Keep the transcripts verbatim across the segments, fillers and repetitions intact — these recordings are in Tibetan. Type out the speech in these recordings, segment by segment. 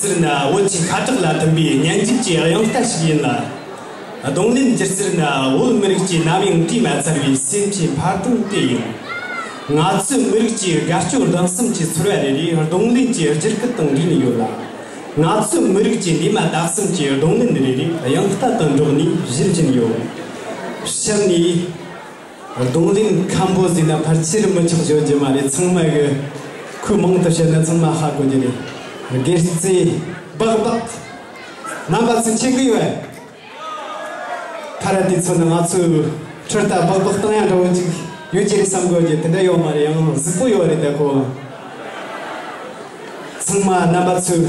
ཟེར་ན་བོད་ཀྱི་ཤ་ཁྲག་ལ་ཐིམ་པའི་སྙན་འཇེབས་ཀྱི་དབྱངས་རྟ་ཞིག་ཡིན་ལ། རྡུང་ལེན་སྒྱུ་རྩལ་ནི་བོད་མི་རིགས་ཀྱི་ནམ་ཡང་བྲིས་མ་ཚར་བའི་སེམས་ཀྱི་འཕར་ལྡིང་དེ་ཡིན། ང་ཚོའི་མི་རིགས་ཀྱི་དགའ་སྐྱོ་སྡང་གསུམ་གྱི་ཚོར་བ་རེ་རེ་རྡུང་ལེན་གྱི་རྒྱུད་སྐུད་དང་འདྲེས་ནས་ཡོད་ལ། ང་ཚོའི་མི་རིགས་ཀྱི་འདས་མ་ད་གསུམ་གྱི་རྡུང་ལེན་རེ་རེ་དབྱངས་རྟ་དང་འགྲོགས་ནས་གཞིར་གྱིན་ཡོད། གཤམ་ནས། རྡུང་ལེན་མཁན་པོ་ཟེར་ན་ཕལ་ཆེར་མི་ཆོག་བརྗོད་རྒྱུ་མ་རེད། ཚང་མ་གི་ཁོའི་མིང་དུ་བཤད་ན་ཚང་མ་ཧ་གོ་རྒྱུ་རེད། དགེ་རྩེ་སྦག་སྦག། རྣམ་པ་ཚོས་མཁྱེན་གི་ཡོད། ཁ་ར་དེ་ཚོ་ནི་ང་ཚོའི་ཁྲོད་ད་སྦག་སྦག་བཏང་ཡ་འདྲ་བོ་ཅིག་ཡོད་ཀྱི་རེད་བསམ་གོ་རྒྱུ་དེ་འདྲ་ཡོད་མ་རེད། ཡང་གཟུགས་པོ་ཡོད་རེད་ད་ཁོ། ཚང་མ་རྣམ་པ་ཚོས་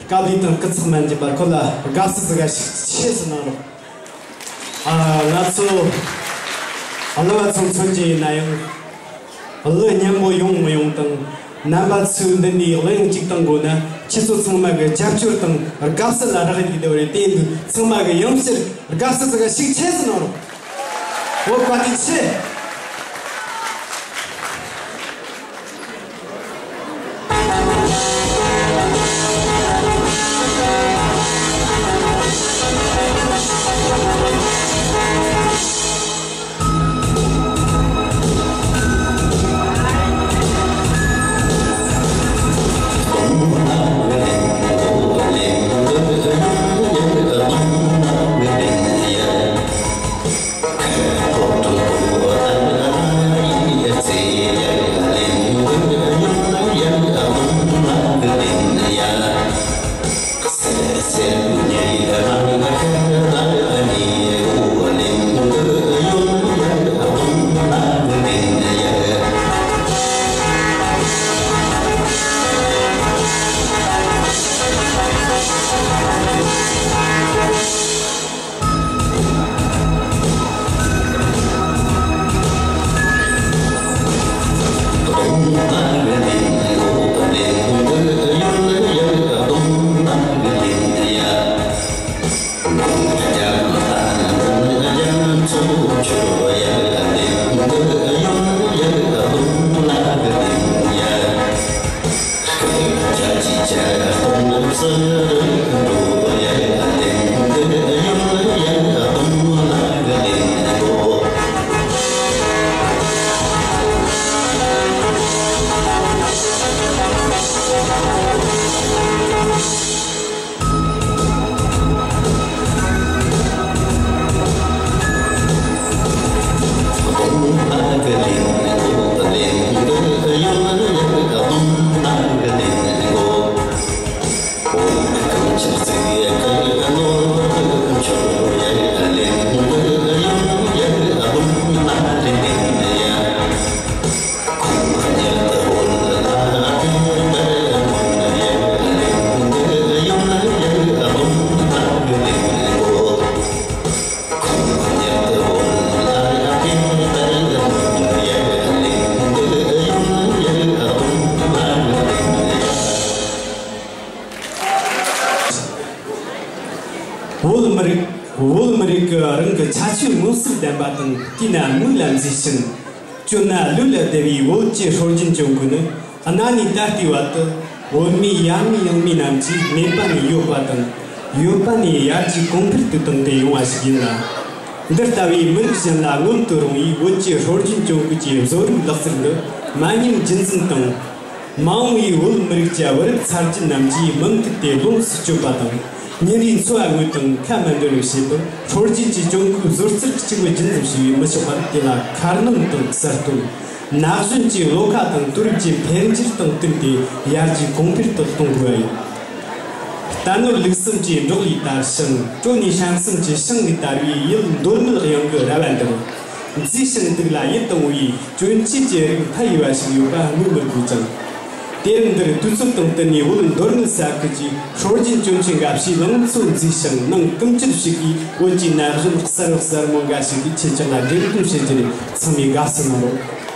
དཀའ་ལས་དང་སྐུ་ཚེགས་མ་འཇིག་པར་ཁོ་ལ་དགའ་བསུ་ཟིག་ག་ཞིག་ཆེ་ཟེར་གནང་རོགས། ཨ། ང་ཚོ་གླུ་བ་ཚོ་མཚོན་གྱི་ཡིན་ན་ཡང་། གླུ་སྙན་པོ་ཡོང་མི་ཡོང་དང་། རྣམ་པ་ཚོའི་མདུན་ནས་གླུ་དབྱངས་གཅིག་བཏང་དགོས་ན། ཁྱེད་ཚོ་ཚང་མ་གི་རྒྱབ་སྐྱོར་དང་དགའ་བསུ་ལ་རག་ལས་ཀྱི་འདུག་རེད། དེ་ཡིན་དུས་ཚང་མ་གི་ཡང་བསྐྱར་དགའ་བསུ་ཟིག་ག་ཞིག་ཆེ་ཟེར་གནང་རོགས། འོ་བཀའ་དྲིན་ཆེ། བོད་མི་རིགས། བོད་མི་རིགས་ཀྱི་རང་གི་ཁྱད་ཆོས་མངོན་གསལ་ལྡན་པ་དང་། བལྟས་ན་མིག་ལ་མཛེས་ཤིང་། སྤྱོད་ན་ལུས་ལ་བདེ་བའི་བོད་ཀྱི་སྲོལ་རྒྱུན་གྱོན་གོས་ནི། གནའ་ནས་ད་ལྟའི་བར་དུ་བོད་མིའི་ཡབ་མེས་ཡང་མེས་རྣམས་ཀྱིས་མེད་པ་ནས་ཡོད་པ་དང་། ཡོད་པ་ནས་ཡར་རྒྱས་གོང་འཕེལ་དུ་བཏང་སྟེ་ཡོང་བ་ཞིག་ཡིན་ལ། འདི་ལྟ་བུའི་མི་རིགས་གཞན་ལ་མངོན་དུ་རུང་བའི་བོད་ཀྱི་སྲོལ་རྒྱུན་གྱོན་གོས་ཀྱི་བཟོ་རིག་ལག་རྩལ་འདི་མ་ཉམས་རྒྱུན་འཛིན་དང་། མ་འོངས་པའི་བོད་མི་རིགས་ཀྱི་བུ་རབས་ཚ་རྒྱུད་རྣམས་ཀྱིས་མུ་མཐུད་དེ་ལོངས་སུ་སྤྱོད་པ་དང་། ཉིན་རེའི་འཚོ་བ་དངོས་དང་ཁ་མ་འབྲལ་བར་བྱེད་པར། སྲོལ་རྒྱུན་གྱི་གྱོན་གོས་བཟོ་རྩལ་གཅིག་པུ་རྒྱུན་འཛིན་བྱས་པས་མི་ཆོག་པར། དེ་ལ་མཁར་རྣམས་དང་གསར་གཏོད། ན་གཞོན་གྱི་བློ་ཁ་དང་དུས་རབས་ཀྱི་འཕེལ་འགྱུར་དང་བསྟུན་ཏེ་ཡར་རྒྱས་གོང་འཕེལ་དུ་གཏོང་དགོས་པ་ཡིན། རྟ་ནོར་ལུག་གསུམ་གྱི་འབྲོག་ལས་དར་ཞིང་། གྲོ་ནས་ཤིང་གསུམ་གྱི་ཞིང་ལས་དར་བའི་ཡུལ་མདོ་སྨད་གཡང་གི་ར་བ་འདིར། མཛེས་ཤིང་སྡུག་ལ་ཡིད་དུ་འོང་བའི་གྱོན་ཆས་ཀྱི་རིགས་མཐའ་ཡས་པ་ཞིག་ཡོད་པ་སྨོས་མི་དགོས་ཀྱང་། དུས་རབས་འདིར་དུས་ཚོད་དང་བསྟུན་ནས་བོད་མདོ་སྨད་ས་ཁུལ་གྱི་སྲོལ་རྒྱུན་གྱོན་ཆས་འགའ་ཞིག་ལང་ཚོ་མཛེས་ཤིང་ནང་སྐུ་མཆེད་ཞིག་གིས། བོད་ཀྱི་ན་གཞོན་གསར་བུ་གསར་མོ་འགའ་ཞིག་གིས་ཁྱེད་ཅག་ལ་འགྲེམས་སྟོན་བྱེད་རྒྱུ་རེད། ཚང་མས་དགའ་བསུ་གནང་རོགས།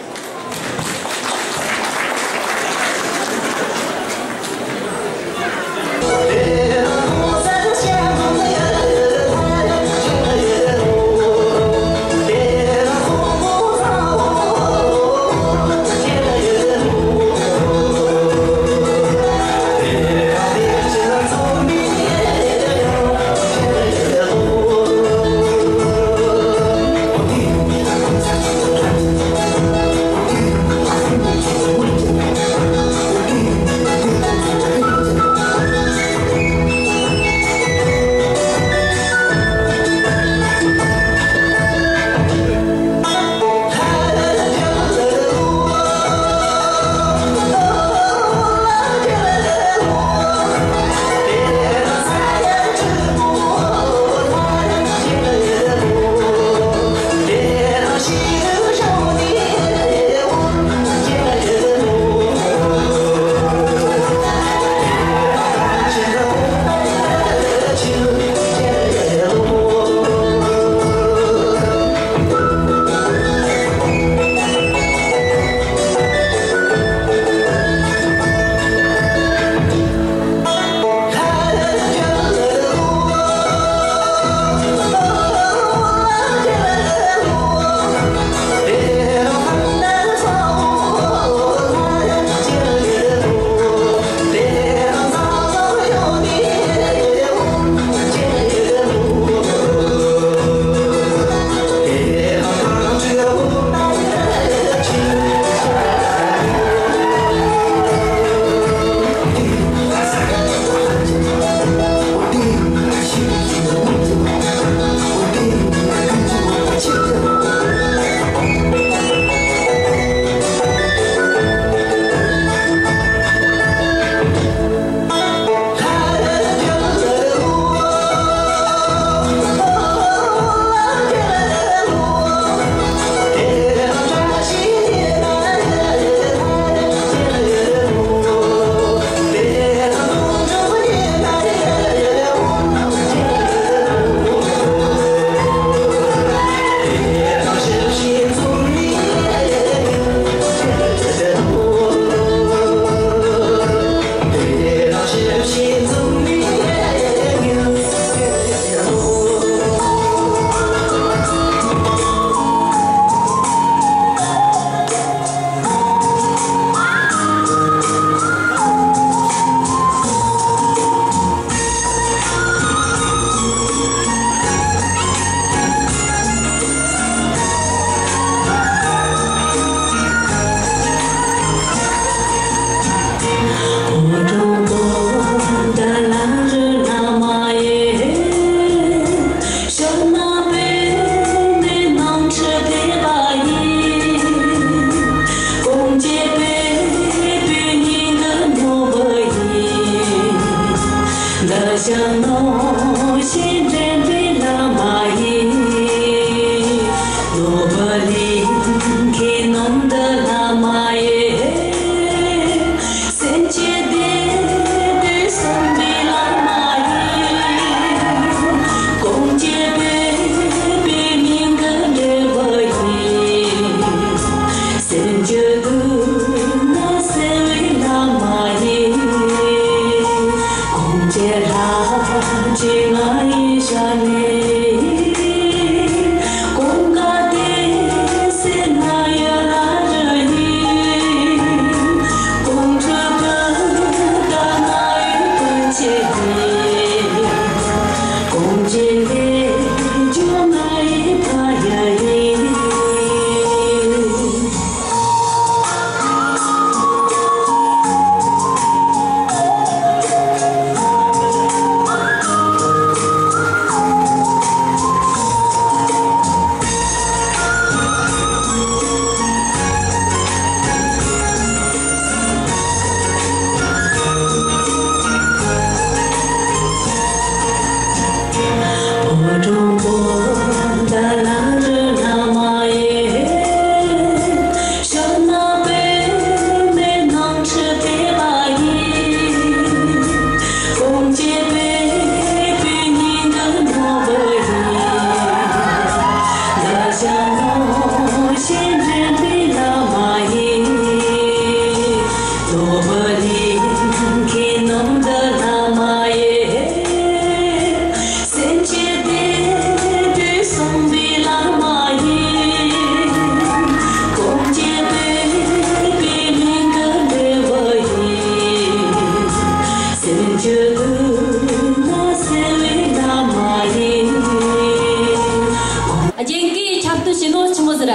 རྒན་གྱིས་ཁྱབ་སྟོན་བྱེད་ནོ་ཆི་མོ་ཟེར།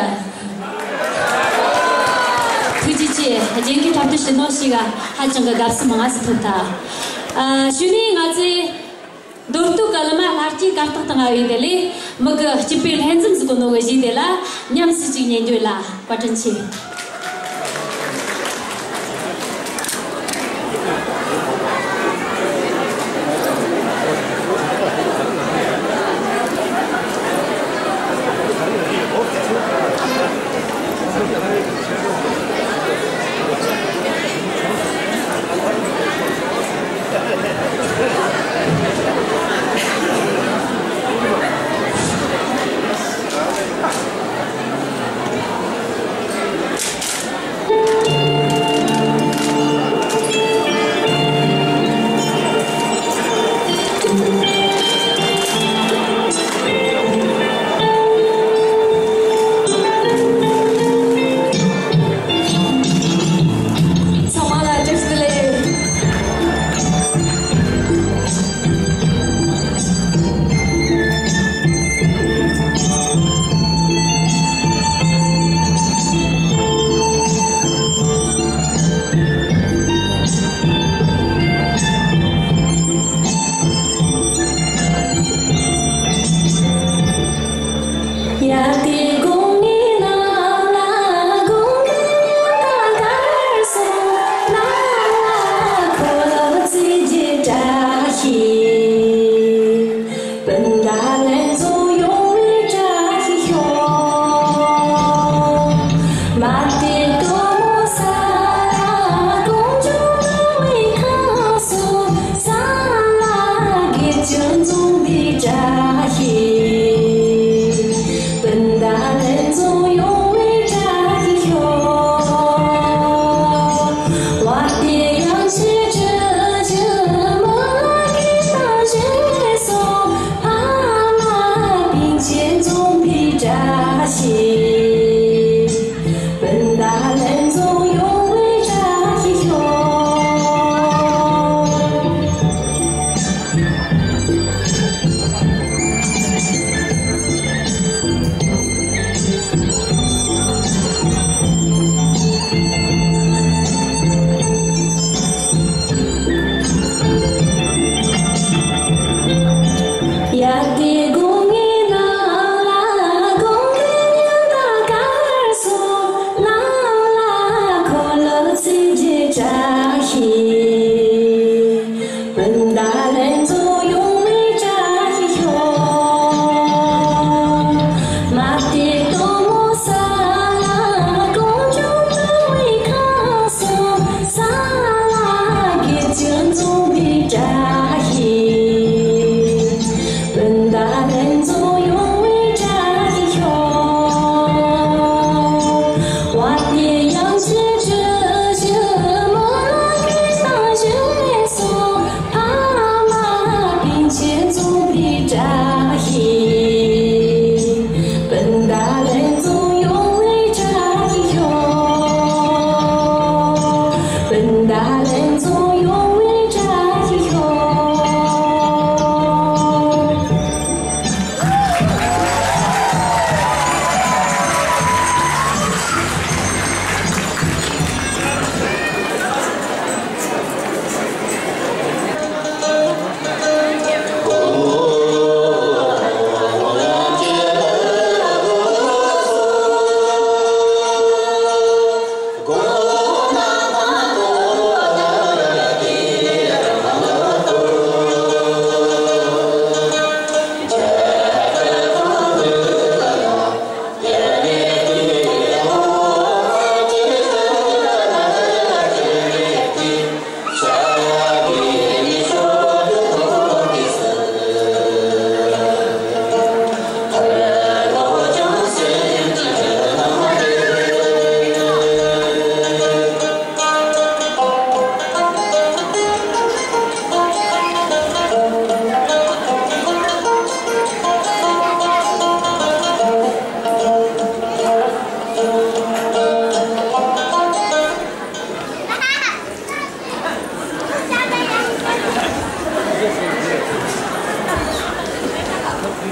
ཐུགས་རྗེ་ཆེ། རྒན་གྱིས་ཁྱབ་སྟོན་བྱེད་ནོ་ཞིག་ཧ་ཅང་གི་དགའ་བསུ་མང་ང་ཟིག་ཐོབ་ཐལ། ཨ། གཞུག་ནས་ང་ཚོས་མདོ་སྟོད་ཀྱི་གླུ་མ་ལྷ་སྐྱིད་དཀར་རྟགས་དང་ང་བའི་དེ་ལས་མི་གི་སྐྱིད་པའི་ལྷན་འཛོམས་ཟིག་གོ་ནོ་གི་གཞས་དེ་ལ་ཉམས་སུ་ཅིག་ཉན་རྒྱུ་ལ་བཀའ་དྲིན་ཆེ།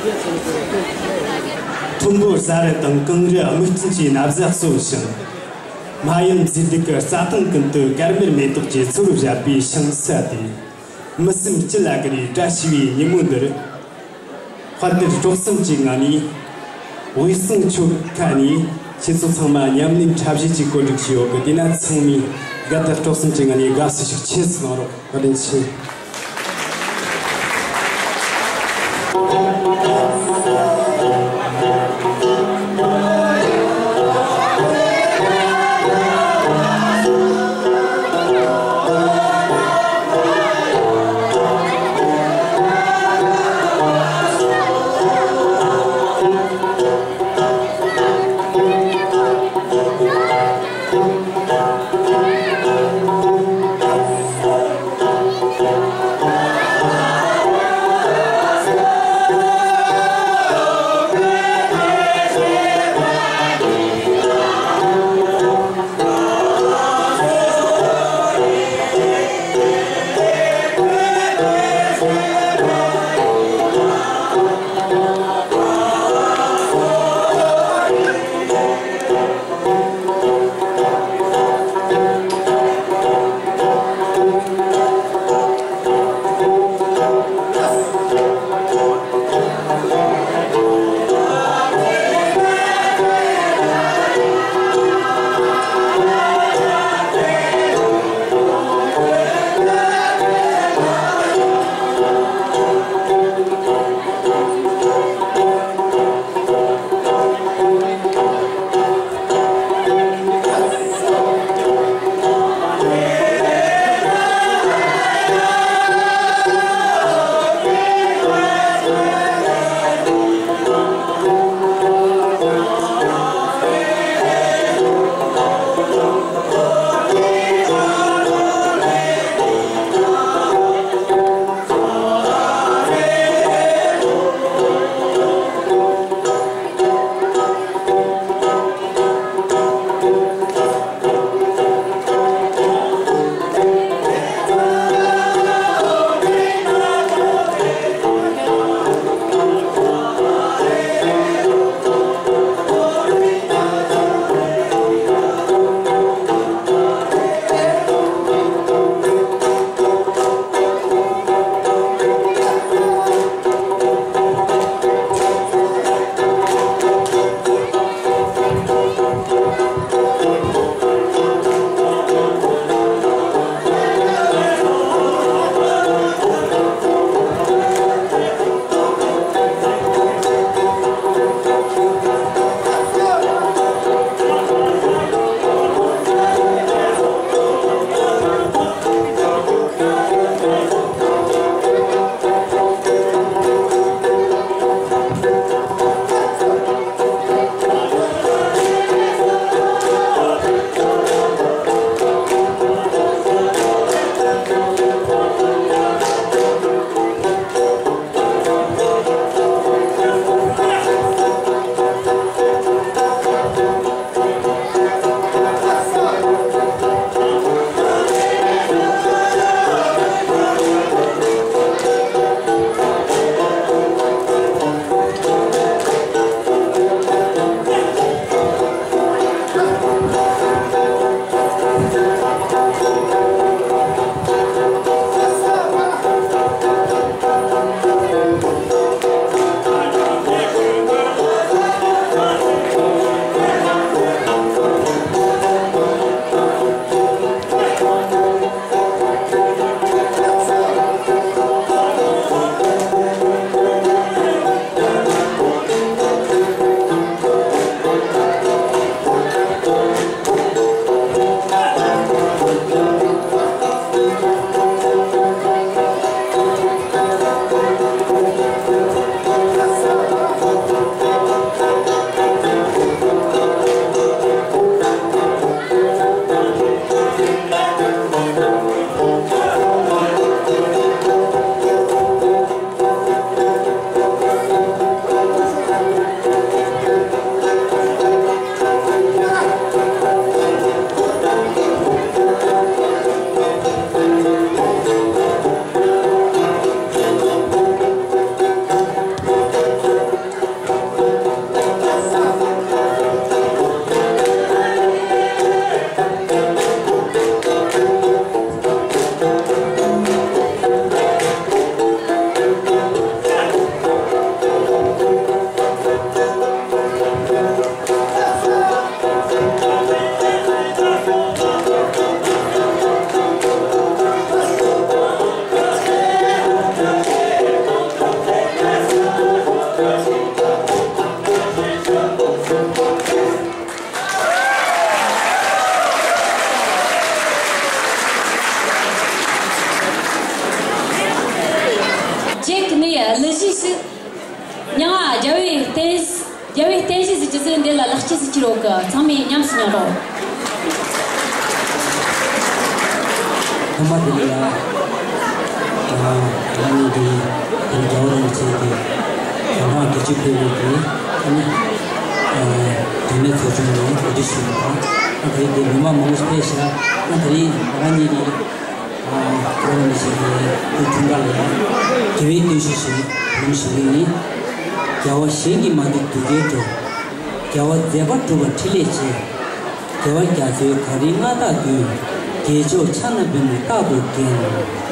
མཐོན་པོ་ཟ་རུ་དང་གངས་རི་རྨུག་སྤྲིན་གྱི་ན་བཟའ་གསོལ་ཞིང་། མ་ཡུམ་མཛེས་སྡུག་གི་རྩྭ་ཐང་ཀུན་ཏུ་དཀར་མེར་མེ་ཏོག་གི་ཚོར་བཞད་པའི་ཞིང་ས་དེ། མི་སེམས་སྐྱིད་ལ་དགའ་བའི་བཀྲ་ཤིས་པའི་ཉིན་མོ་འདིར། དཔལ་དུ་གྲོགས་གསུམ་གྱི་ངང་ནས། དབུས་གཙང་ཆོལ་ཁ་ནས་ཁྱེད་ཚོ་ཚང་མ་མཉམ་ལས་འཁྲབ་གཞས་ཀྱི་བཀོད་སྒྲིག་བྱས་ཡོད་གི། དེས་ན་ཚང་མས་དགའ་དང་སྤྲོ་གསུམ་གྱི་ངང་ནས་དགའ་བསུ་ཞིག་ཆེ་ཙམ་གནང་རོགས། བཀའ་དྲིན་ཆེ། ཅེག་ནས་གླུ་གཞས་ཤིག་མྱང་ང་རྒྱལ་བའི་བསྟན། རྒྱལ་བའི་བསྟན་བཞེས་ཟེར་གྱི་ཟེར། འདི་ལ་ལེགས་སྐྱེས་ཟེར་གྱི་རོགས་གི། ཚང་མས་ཉམས་སུ་མྱོང་རོགས། སྔོན་མ་དེ་ལ་ཡང་། ང་གཉིས་ཀྱིས་དེ་རྒྱལ་བ་རིན་པོ་ཆེ་གི་གོ་འཕང་བརྒྱད་ཅུ་པའི་ལོ་དེ་ཨ་ནི་རིས་མེད་ཚོགས་ཆུང་ནས་གོ་སྒྲིག་ཞུས་པ་དང་། ཨ་དེ་རིང་དེ་མི་མང་མང་པོ་ཞིག་ཕེབས་ཤག་ཨ་དེ་རིང་ང་གཉིས་ཀྱིས། ཁོ་རང་ནི་ཞིག་གིས་དུས་ཐུང་ག་ལ་ཡང་དགེ་བའི་བསྟན་བཤིག་ཞིག་ལུང་ཞིག་ཡིན། རྒྱལ་བ་གཞན་གྱིས་མ་འདུལ་གདུལ་དཀའི་འགྲོ། རྒྱལ་བ་མཛད་པ་གྲུབ་པ་ཕྲིན་ལས་ཆེ། རྒྱལ་བ་རྒྱ་མཚོའི་གངས་རིའི་མངའ་བདག་མདུན། རྒྱལ་མཆོག་ཕྱག་ན་པདྨོ་རྟག་ཏུ་བརྒྱན།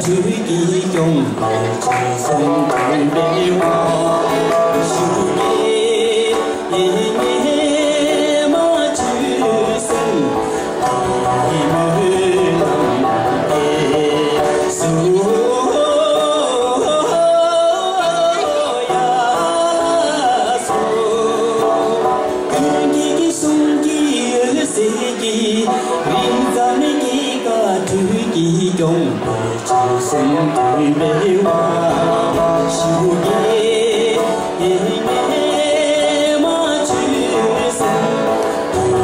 ཆོས་ཀྱི་སྐྱོང་བར་ཆོས་སྲུང་སྟོན་པའི་དབང་ཞུ་གེ། ཉེས་མ་ཆོས་སེམས་ཀྱི་སྨོན་ལམ་འདེབས་སོ། ཀུན་གྱི་གསུང་གི་འོད་ཟེར་གྱིས། རིག་འཛིན་གྱི་བཀའ་ཁྲོད་ཀྱི་སྐྱོང་བར་ཆོས་སྲུང་སྟོན་པའི་དབང་ཞུ་གེ། ཉེས་མ་ཆོས་སེམས་ཀྱི་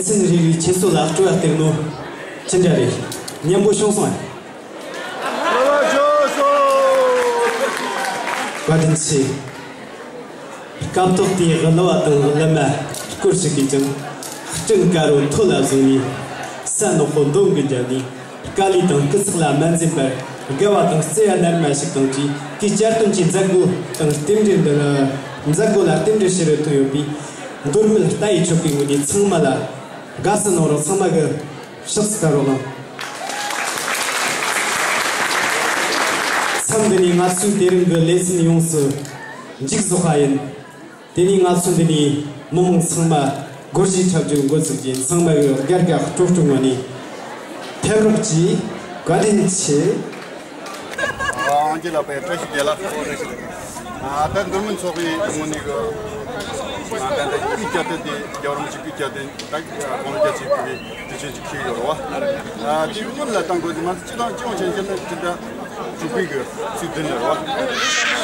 སྨོན་ལམ། ཁྱེད་ཚོས་ལ་སྤྲོ་བ་སྟེར་ནོ་ཅི་འདྲ་རེད། སྙན་པོ་བྱུང་སོང་ཨ། བཀའ་དྲིན་ཆེ། སྐབས་ཐོག་དེའི་གླུ་བ་དང་གླུ་མ་སྐོར་ཞིག་གིས་ཀྱང་སྤྲིན་དཀར་པོ་ཐོད་ལ་བཟུང་ནས། ས་ནག་པོ་འདོམ་གྱིས་བརྒྱབ་ནས། དཀའ་ལས་དང་སྐུ་ཚེགས་ལ་མ་འཛེམས་པར། དགའ་བ་དང་བརྩེ་བ་རྣལ་མ་ཞིག་དང་བཅས། དེའི་གཅར་རྡུང་གི་མཛད་སྒོ་དང་རྟེན་འབྲེལ་འདི་ལ། མཛད་སྒོ་ལ་རྟེན་འབྲེལ་ཞུ་རུ་ཐོན་ཡོད་པའི་མདོ་སྨད་ལྟ་བའི་ཆོ་གའི་ངོས་ནས་ཚང་མ་ལ་དགའ་བསུ་གནང་རོགས། ཚང་མ་གི་ཕྱག་འཚལ་རོགས་གནང་། མཚམས་འདི་ནས་ང་ཚོའི་དེ་རིང་གི་ལེ་ཚན་ཡོངས་སུ་མཇུག་རྫོགས་པ་ཡིན། དེ་ནས་ང་ཚོ་འདི་ནས་མི་མང་ཚང་མ་སྒོར་གཞས་འཁྲབ་རྒྱུ་འགོ་བཙུགས་རྒྱུ་ཡིན། ཚང་མ་གི་སྒར་སྒར་སྤྲོ་སྤྲོ་ངང་ནས་ཕེབས་རོགས་གྱིས། བཀའ་དྲིན་ཆེ། ཨང་ཅི་ལ་པའི་བཀྲ་ཤིས་བདེ་ལེགས། ཨ་ད་མདོ་སྨད་ཚོགས་པའི་ངོས་ནས་གི་ཨ་ད་ད་སྐུ་བཅར་ཏེ་དེ་རྒྱལ་བ་རིན་པོ་ཆེ་སྐུ་བཅར་ཏེ་ད་དགུང་ལོ་བརྒྱད་ཅུ་ཕེབས་པའི་དུས་ཆེན་ཅིག་ཁེལ་ཡོད་རེད་བ། ཨ་དེ་སྔོན་ལ་བཏང་དགོས་དེ་ང་ཚོ་སྤྱི་བཏང་སྤྱི་ཡོངས་ཆ་ནས་བཤད་ན་སྤྱི་ཟླ་དྲུག་པའི་གི་ཚེས་བདུན་ལ་རེད་བ།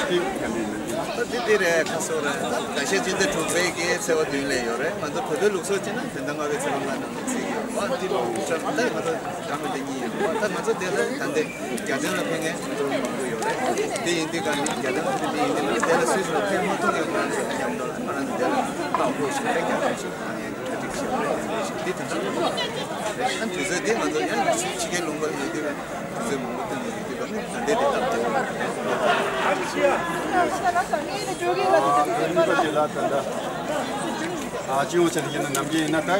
དེ་ག་འདྲ་ཡིན་ན། ད་དེ་དེ་རེད། ཁ་སོ་རེད། ད་ཟླ་ཤས་སྤྱི་ཟླ་དྲུག་པའི་གི་ཚེས་པ་བདུན་ལ་ཡོད་རེད། ང་ཚོ་བོད་པའི་ལུགས་སྲོལ་བྱས་ན་བོད་ཟླ་ལྔ་པའི་ཚེས་པ་ལྔ་ནང་ལ་ཚིག་ཡོད་བ། དེ་ལ་ད་ང་ཚོ་འདྲ་མི་འདྲ་གཉིས་ཡོད་རེད་བ། ད་ང་ཚོ་དེ་ལ་ད་འདི་རྒྱལ་སྟོན་ལ་ཕེབས་མཁན་ང་ཚོ་མང་པོ་ཡོད་རེད། དེ་ཡིན་དུས་ག་ནི་རྒྱལ་སྟོན་ལ་ཕེབས་མཁན་ཡིན་དུས་ན་དེ་ལ་སུད་སི་ལ་ཕེབས་མ་ཐུབ་མཁན་ང་ཚོ་མཉམ་དུ་ང་རང་ཚོ་དེ་ལ་ལྟ་དགོས་ཤིང་དེ་རྒྱལ་སྟོན་ཞིག་གནང་ཡས་ཀྱི་གྲ་སྒྲིག་བྱས་པ་རེད། དེ་འདྲ་ཞིག་རེད། ཨ་དུས་ཚོད་དེ་ང་ཚོ་ཡང་ཕྱི་རྒྱལ་ལུང་པ་ལ་ཡོད་དུས་དུས་ཚོད་མང་པོ་བཏོན་ ཨ་ནི་པ་དེ་ལ་ད་ལྟ་ཨ་སྤྱི་ཡོངས་ཆ་ནས་ཡིན་ན་ནམ་རྒྱུན་ཡིན་ན་ད་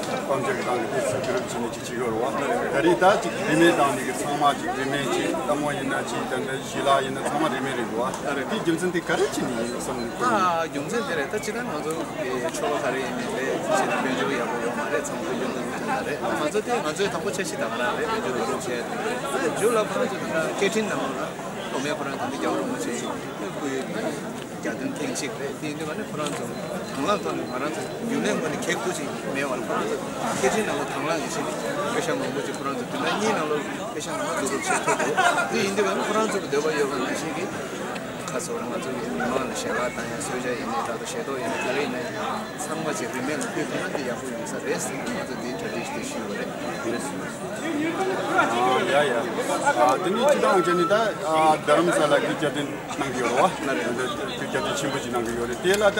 ཏོག་ཙམ་དཔལ་འབྱོར་གྱི་སྒང་གི་ཏོག་ཙམ་གུ་རུབ་བྱས་ནས་ཅིག་བྱེད་ཀྱི་ཡོད་རེད་བ། ད་རེས་ད་ཅིག་རིན་མེད་བཏང་ནས་གི་ཚང་མ་ཅིག་རིན་མེད་ཅིག་ལྟད་མོ་ཡིན་ན་ཅིག་ད་ལྟ་ཞལ་ལག་ཡིན་ན་ཚང་མ་རིན་མེད་རེད་འདུག་བ། ད་རེད། དེའི་རྒྱུ་མཚན་དེ་ག་རེ་བྱས་ནས་ཡིན་བསམ་ནས་ཁོ། ཨ་རྒྱུ་མཚན་དེ་རེད། ད་སྤྱིར་བཏང་ང་ཚོ་གི་ཆོལ་ཁ་ག་རེ་ཡིན་ནའི་རེད། ཅིག་དཔལ་འབྱོར་ཡག་པོ་ཡོད་མ་རེད། ཚང་མ་དཔལ་འབྱོར་སྟོབས་ཀྱིས་མཐུན་པ་རེད། ང་ཚོ་དེ་ང་ཚོའི་དང་པོ་འཆར་གཞི་ད་ག་རང་རེད། དཔལ་འབྱོར་ལོ་རུང་བྱས་ཡ་དེ་རེད། ཨ་མཇུག་ལ་ཁོ་རང་ཚོ་ད་ལྟ་སྐད་འཕྲིན་ནང་ལ་མདོ་སྨད་ཁོ་རང་ད་ལྟ་རྒྱལ་བ་རིན་པོ་ཆེ་ཡི་སྐུའི་གྱ་སྟོན་ཐེངས་གཅིག་རེད། དེ་ཡིན་དུས་ང་ནི་ཁོ་རང་ཚོ་དང་བླངས་ཐོག་ནས་ང་རང་ཚོ་རྒྱུན་ལས་ངོས་ནས་གེགས་པོ་ཅིག་མེད་པར་ཁོ་རང་ཚོ་སྐད་འཕྲིན་ནང་ལ་དང་བླངས་ཀྱི་ཆེད་དུ་པེ་ཤག་མང་པོ་ཅིག་ཁོ་རང་ཚོ་བདུན་ཕྲག་གཉིས་ནང་ལ་པེ་ཤག་མང་པོ་བསྡུ་རུབ་བྱེད་ཐུབ་འདུག་དེ་ཡིན་དུས་ང་ནི་ཁོ་རང་ཚོ་གི་འདོད་པ་ཡོད་པ་ནང་བཞིན་གྱི་ཁ་སོ་རང་ང་ཚོ་གི་མི་མང་ལ་ཞལ་ལག་བཏང་ཡ་གསོལ་ཇ་ཡིན་ནའི་འདྲ་འདུག་ཞལ་ཏོག་ཡིན་ནའི་ག་རེ་ཡིན་ནའི་ཚང་མ་ཅིག་རིན་མེད་ལ་ཕུལ་ཐུབ་ན་དེ་ཡག་པོ་ཡོང་ས་རེད་ཟེར་ནས་ང་ཚོ་དེའི་གྲ་སྒྲིག་དེ་ཞུས་པ་རེད། ཨ་ཡ་ཡ། ཨ་དེ་ནི་སྤྱིར་བཏང་བྱས་ནས་ད་ཨ་རྡ་རམ་ས་ལ་གི་གྱ་སྟོན་གནང་གི་ཡོད་རེད་བ། ལ་རེད། ད་ལྟ་གྱ་སྟོན་ཆེན་པོ་ཅིག་གནང་གི་ཡོད་རེད། དེ་ལ་ད་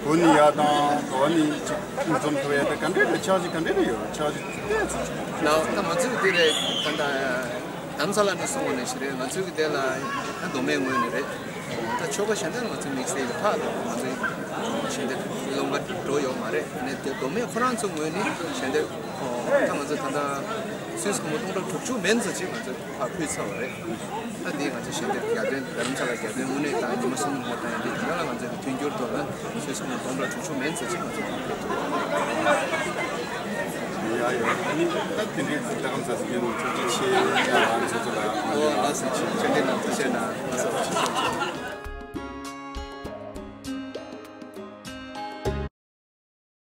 གོ་ནི་ཡ་དང་གོ་ནི་ཅིག་འཛོམས་ཐུབ་ཡ་ད་ག་འདྲ་རེད། འཆར་གཞི་ག་འདྲ་རེད་ཡོད། འཆར་གཞི་དེ་ཚོ་ཅིག་ལ་ད་ང་ཚོས་དེ་རེད། ད་ད་རྡ་རམ་ས་ལ་ནས་སོང་བ་ནས་ཞིག་རེད། ང་ཚོས་གི་དེ་ལ་ད་མདོ་སྨད་ངོས་ནས་རེད། ད་ཆོལ་ཁ་གཞན་དག་ལ་ང་ཚོའི་དམིགས་བསལ་གྱི་ཕག་དང་ང་ཚོའི་གཞན་དག་སློང་ག་འགྲོ་ཡོད་མ་རེད། ཨ་ནི་དེ་མདོ་སྨད་ཁོ་རང་ཚོའི་ངོས་ནས་གཞན་དག་ད་ང་ཚོ་ད་ལྟ་སུད་སི་སྒོར་མོ་སྟོང་ཕྲག་དྲུག་ཅུ་མན་ཙམ་ཅིག་ང་ཚོས་ཕར་ཕུལ་ཚར་བ་རེད། ད་འདི་ང་ཚོ་གཞན་དག་གྱ་སྟོན་རྡ་རམ་ས་ལ་གྱ་སྟོན་དངོས་གནས་དང་ཉི་མ་གསུམ་ལ་བཏང་ཡ་འདི་ད་ལ་ང་ཚོས་མཐུན་འགྱུར་ཐོག་ལ་སུད་སི་སྒོར་མོ་སྟོང་ཕྲག་དྲུག་ཅུ་མན་ཙམ་ཅིག་ང་ཚོས་ཕར་ཕུལ་ཐུབ་བ་རེད། ཡ་ཡ། ཨ་ནི་ད་དེ་འདྲའི་ཚིག་ད་གམ་ས་ཟིག་ཡིན་ནོ་ཐུགས་རྗེ་ཆེ། ཡ་ཨ་ནི་སོ་སོ་ལ་ཨ་ནི་ལ་ལགས་སོ། བཅར་འདྲི་གནང་། ཐུགས་རྗེ་གནང་། ལགས་སོ།